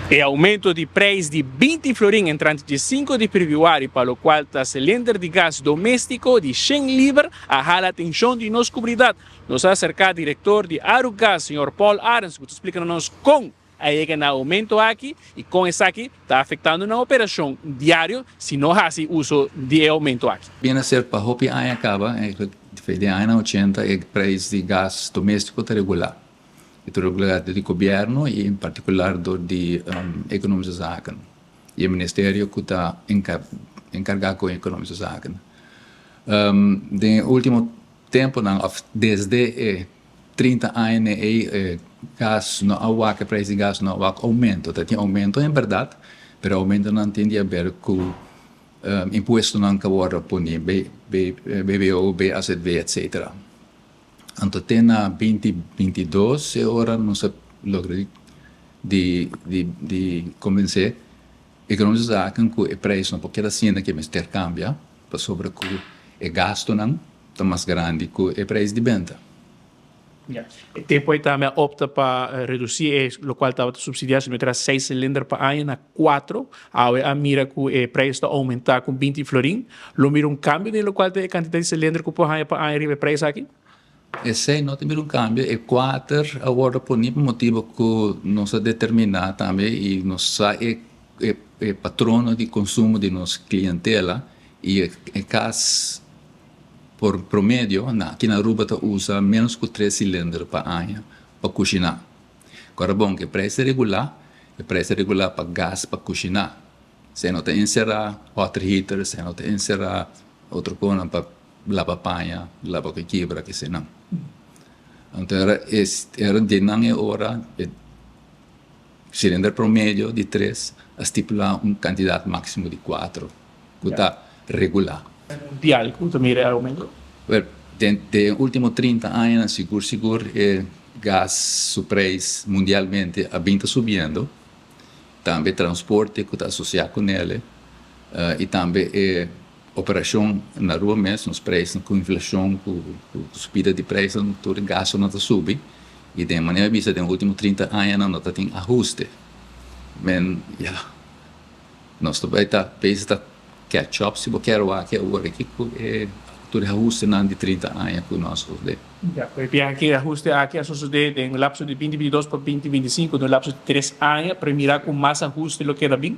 E aumento di prijs di 20 florin entrante di 5 di februari pa locual ta cilinder di gas domestico di 100 liber a hala atencion di nos comunidad. Nos a acerca director di Arugas, señor Paul Arends, cu ta splica na nos con a yega na aumento aki y con esaki ta afectando na operacion diario si no haci uso di e aumento aki. Bin a ser pa hopi aña caba, eigenlijk den añanan 80 e prijs di gas domestico ta regula. E ta regula dor di gobierno y en particular dor di Economische Zaken y e ministerio cu ta encarga cu Economische Zaken. Den e ultimo temponan of desde e 30 aña ey e gas no a wak, e prijs di gas no a wak aumento. Ta tin aumento en berdad, pero aumentonan tin di haber cu impuestonan cu a wordo poni, BBO, BAZV, etcetera. Anto te na 2022 e ora nos a logra di convence Economische Zaken cu e prijs no por keda asina, cu mester cambia, pasobra cu e gastonan ta mas grandi cu e prijs di benta. Ja. E tempo ey tambe a opta pa reduci e locual tabata subsidia, si no era 6 cilinder pa aña, na 4. Awe a mira cu e prijs ta aumenta cu 20 florin. Lo mira un cambio den locual ta e cantidad di cilinder cu por haya pa aña riba e prijs aki? Esey no ta mira un cambio. E 4 a wordo poni pa motibo cu nos a determina tambe y nos sa e patrono di consumo di nos clientela y e cas por promedio na aki na Aruba ta usa menos cu 3 cilinder pa aña pa cushina. Ora bon cu e prijs ta regula, e prijs ta regula pa gas pa cushina. Esey no ta encera water heater, esey no ta encera otro conan pa laba paña, laba cu kibra, kesenan. Anto era era di nan e ora e cilinder promedio di 3 a stipula un cantidad maximo di 4 cu ta regula. Mundial cu ta mira e aumento? Wel, den den ultimo 30 añanan sigur sigur e gas su prijs mundialmente a bin ta subiendo, tambe transporte cu ta asocia cu nele y tambe e operacion na Aruba mes, nos prijsnan cu inflacion, cu subida di prijsnan, tur e gastonan ta subi y den manera bisa den ultimo 30 añanan no ta tin ahuste. Men, ya, nos ta bay ta bezig ta catch up si bo kier wak awor aki cu e tur e ahustenan di 30 aña cu nos a sosode. Ya, pero e biaha ki e ahuste aki a sosode den un lapso di 2022 pa 2025, den un lapso di 3 aña, pero mira cu mas ahuste lo keda bin?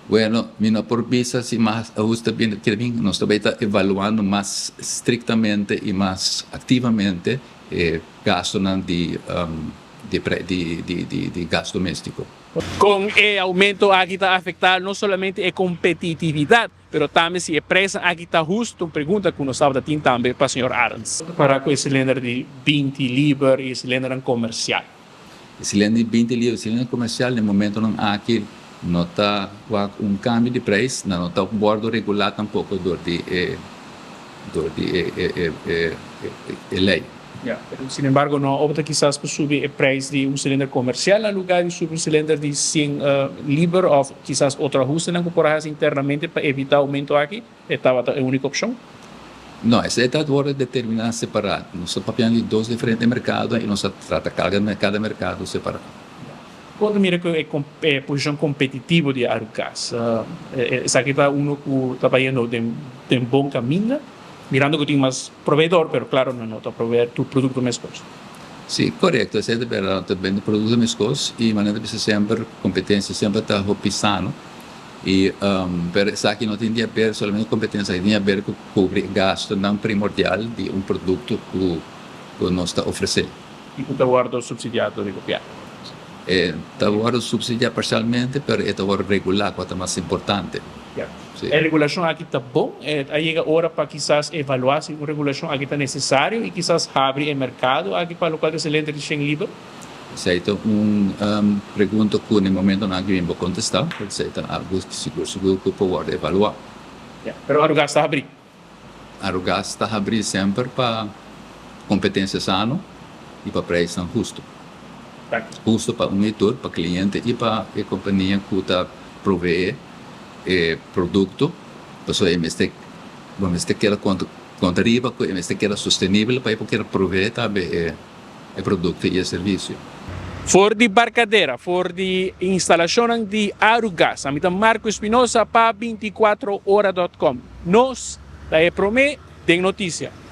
Bueno, mi no por bisa si mas ahuste bin keda bin. Nos ta bay ta evaluando mas strictamente y mas activamente e gastonan di gas domestico. Con e aumento aki ta afecta no solamente e competitividad, pero tambe si e prijsnan aki ta husto, un pregunta cu nos tabata tin tambe pa señor Arends. Para cu e cilinder di 20 liber y e cilindernan comercial. E cilinder di 20 liber y e cilinder comercial den momentonan aki no ta wak un cambio di prijs, nan no ta wordo regula tampoco dor di e ley. Ja, pero sin embargo no opta kisas pa subi e prijs di un cilinder comercial na lugar di subi un cilinder di 100 liber of kisas otro ahustenan cu por haci internamente pa evita aumento aki, e tabata e unico opcion? No, esey ta wordo determina separa. Nos ta papiando di dos diferente mercado y nos ta trata cada mercado separa. Con ta mira cu e posicion competitivo di Arugas? Esaki ta uno cu ta bayendo den bon caminda, mirando cu tin mas proveedor, pero claro, no ta proveer tur producto mescos. Si, corecto, esey ta berdad, ta bende producto mescos y manera ta bisa semper, competencia semper ta hopi sano. Pero esaki no tin di haber solamente competencia, tin di haber cu cubri gastonan primordial di un producto cu nos ta ofrece. Y cu ta wordo subsidia di gobierno? Ta wordo subsidia parcialmente, pero e ta wordo regula, cual ta mas importante. Si. E regulacion aki ta bon? A yega ora pa kisas evalua si un regulacion aki ta necesario y kisas habri e mercado aki pa locual ta cilinder di 100 liber? Esey ta un pregunta cu na e momentonan aki mi por contesta, pero esey ta algo sigur sigur cu por wordo evalua. Ya, pero Arugas ta habri? Arugas ta habri semper pa competencia sano y pa prijsnan husto. Husto pa un y tur, pa cliente y pa e compania cu ta provee e producto, pasobra e mester, bo mester keda conta riba cu e mester keda sostenibel pa e por keda provee tambe e producto y e servicio. For di Barcadera, for di instalacionnan di Arugas, ami ta Marco Espinosa pa 24ora.com. Nos ta e prome den noticia.